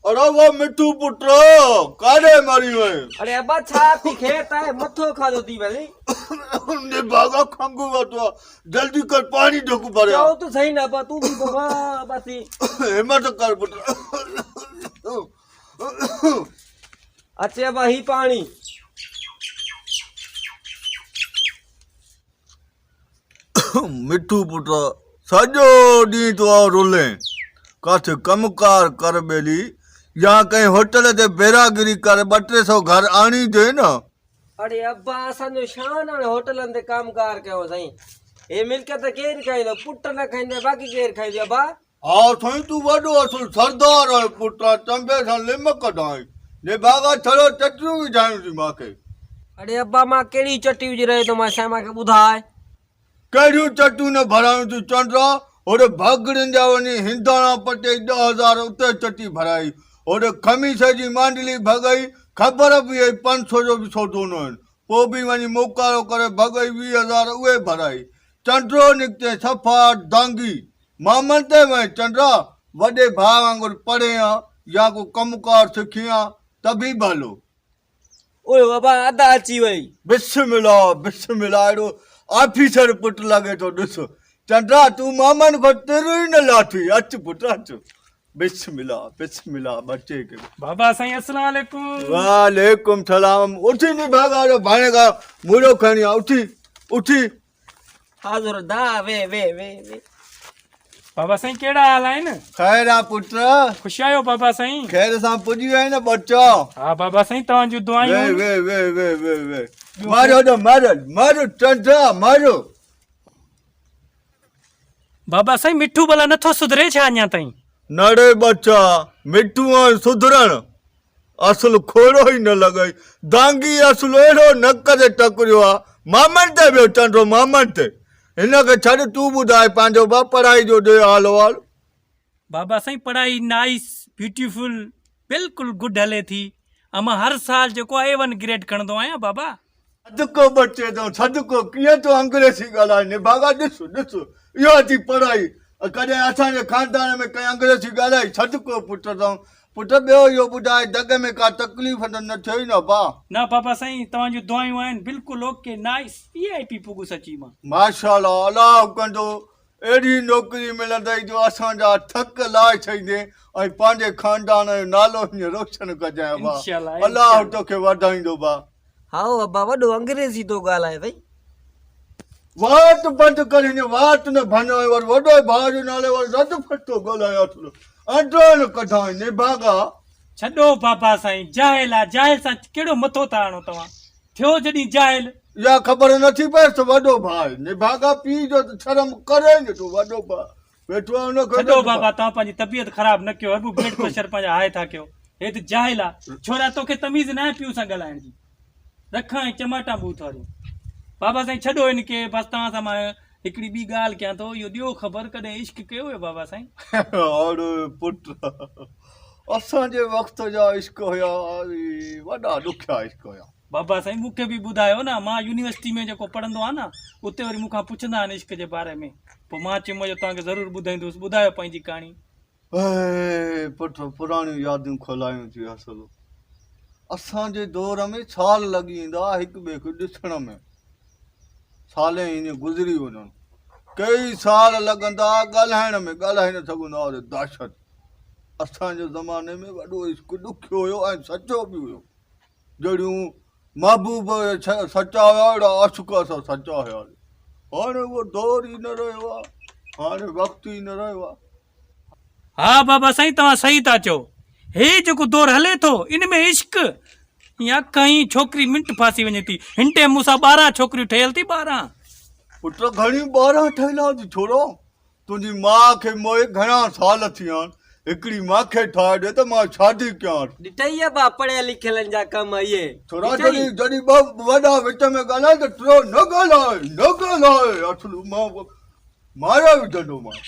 اڙا وا مٺو پٽ ڪاڏي مري وئين؟ اڙي ابا ڇا ٿي خير ته آهي مٿو کاڌو ٿي وڃي. نڀاڳا کنگهه ورتو آ جلدي ڪر پاڻي ڍڪ ڀري آ. چئو ته سهي نه ابا تون به بابا بس. همت ڪر پٽ. اچ ابا هي پاڻي. مٺو پٽ سڄو ڏينهن تون آ رلين ڪاٿي ڪم ڪار ڪر ٻيلي يا ڪنهن هوٽل تي بيراگري ڪر ٻه ٽي سو گهر آڻيندين نه. اڙي ابا اسان جو شان هاڻي هوٽلن تي ڪم ڪار ڪيو سائين هي ملڪيت ڪير کائيندو پٽ نه کائيندو باقي ڪير کائيندو ابا. ها سائين تون وڏو اصل سردار آهين پٽ چنبي سان لم ڪڍائين نڀاڳا ڇڙو چٽيون وجهايون ٿي مانکي. اڙي ابا مان ڪهڙيون چٽيون وجهرايون ٿو مان سائين مانکي ٻڌاء. ڪهڙيون چٽيون نه ڀرايون ٿي چنڊا هوڏي ڀاڳڙين جا وڃي هنداڻا پٽي 10,000 اتي چٽي ڀرائي هوڏي خميسي جي مانڊلي ڀڳئي خبر به هئي 500 جو به سودو نه هين پوء به وڃي موڪارو ڪري ڀڳئي 20,000 اهي ڀرائي چنڊو نڪتين صفا دانگي مامن تي وئين چنڊا، وڏي ڀاء وانگر پڙهين ها يا ڪو ڪم ڪار سکين ها ته به ڀلو. اوهه بابا ادا اچي وئي. بسم الله بسم الله اهڙو آفيسر پٽ لڳي ٿو ڏس چنڊا تون مامن کان تر ئي نه لاٿي اچ پٽ اچ بسم الله بسم الله ٻچي کي. بابا سائين السلام عليڪم. وعليڪم سلام اٿي نڀاڳا جو ڀاڻي کان مورو کڻي آ اٿي اٿي. حاضر دا وي وي وي وي. بابا سائين ڪهڙا حال آهن؟ خير آ پٽ. خوش آهيو بابا سائين؟ خير سان پڄي ويا آهين نه ٻچا. ها بابا سائين توهان جون دعايون. وي وي وي وي وي وي ماريو ته ماريو ماريو چنڊا ماريو. بابا سائين مٺو ڀلا نٿو سڌري ڇا اڃا تائين؟ نڙي ٻچا مٺو هاڻ سڌرڻ اصل کوڙو ئي نه لڳئي. دانگي اصل اهڙو نڪ تي ٽڪريو آ. مامن تي ويو چنڊو مامن تي. هن کي ڇڏ تون ٻڌاء پنهنجو با پڙهائي جو ڏي حال احوال. بابا سائين پڙهائي نائيس بيوٽيفل بلڪل گڊ هلي ٿي ۽ مان هر سال جيڪو آ اي ون گريڊ کڻندو آهيان بابا. صدقو ٻچي تون صدقو ڪيئن ٿو انگريزي ڳالهائين نڀاڳا ڏس ڏس اها ٿي پڙهائي ڪڏهن اسان جي خاندان ۾ ڪنهن انگريزي ڳالهائي صدقو پٽ تون پٽ ٻيو اهو ٻڌاء دڳ ۾ ڪا تڪليف ته نه ٿئي نه ابا. نه بابا سائين توهان جون دعايون آهن بلڪل okay nice V I P پڳس اچي مان. ماشاءالله الله ڪندو اهڙي نوڪري ملندئي جو اسان جا ٿڪ لاهي ڇڏيندين ۽ پنهنجي خاندان جو نالو هيئن روشن ڪجانء ابا. الله توکي وڌائيندو با. هائو ابا وڏو انگريزي ٿو ڳالهائي سائين. وات بند ڪر هن وات نه ڀڃ ۽ وري وڏي ڀاء جي نالي وري رد ڦٽ ٿو ڳالهائين اصل اندران ڪڍائين نڀاڳا. ڇڏو بابا سائين جاهل آ جاهل سان ڪهڙو مٿو ٿا هڻو توهان. ٿيو جڏهن جاهل. اها خبر نٿي پئيس ته وڏو ڀاء آهي. نڀاڳا پيء جو ته شرم ڪري ئي نٿو. وڏو ڀاء ويٺو آهي ان کي ڇڏو بابا توهان پنهنجي طبيعت خراب نه ڪيو هربو بلڊ پريشر پنهنجا هاء ٿا ڪيو. هي ته جاهل آ. ڇورا توکي تميز ناهي پيء سان ڳالهائڻ جي. رکان ۽ چماٽان ٻوٿ واريون. بابا سائين ڇڏو هن کي بس توهان سان مان هڪڙي ٻي ڳالهه ڪيان ٿو. اهو ڏيو خبر ڪڏهن عشق ڪيو هيو بابا سائين؟ اڙي پٽ اسان جي وقت جا عشق هيا وڏا ڏکيا عشق هيا. بابا سائين مون کي به ٻڌايو نه مان يونيورسٽي ۾ جيڪو پڙهندو آهيان نه اتي وري مون کان پڇندا آهن عشق جي باري ۾ پوء مان چيم جو توهان کي ضرور ٻڌائيندس ٻڌايو پنهنجي ڪهاڻي. اي پٽ پراڻيون ياديون کلايون ٿي اصل اسان جي دور ۾ سال لڳي ويندا هئا هڪ ٻئي کي ڏسڻ ۾ سالين ائين گذري وڃن ڪئي سال لڳندا هئا ڳالهائڻ ۾ ڳالهائي نه سگهندا هئا دهشت اسان جي زماني ۾ وڏو عشق ڏکيو هيو ۽ سچو به هيو جهڙيون محبوب سچا هيا اهڙا عاشق اسان سچا هيا هاڻي اهو دور ئي نه رهيو آهي هاڻي وقت ئي نه رهيو آهي. ها بابا سائين توهان صحيح ٿا چئو هي جيڪو دور هلي ٿو ان ۾ عشق ائين اک هنئي ڇوڪري منٽ ڦاسي وڃي ٿي هن ٽيم مون سان 12 ڇوڪريون ٺهيل ٿي 12. پٽ گهڻيون 12 ٺهيل آهن ڇورو تنهنجي ماء کي موئي گهڻا سال ٿي ويا آهن، هڪڙي مان کي ٺاهي ڏي ته مان شادي ڪيان. ڏٺئي ابا پڙهيل لکيلن جا ڪم اهي. ڇورا جڏهن جڏهن ٻه وڏا وچ ۾ ڳالهائين ته ٽيون نه ڳالهائي نه ڳالهائي اصل مان ماري وجهندومانء.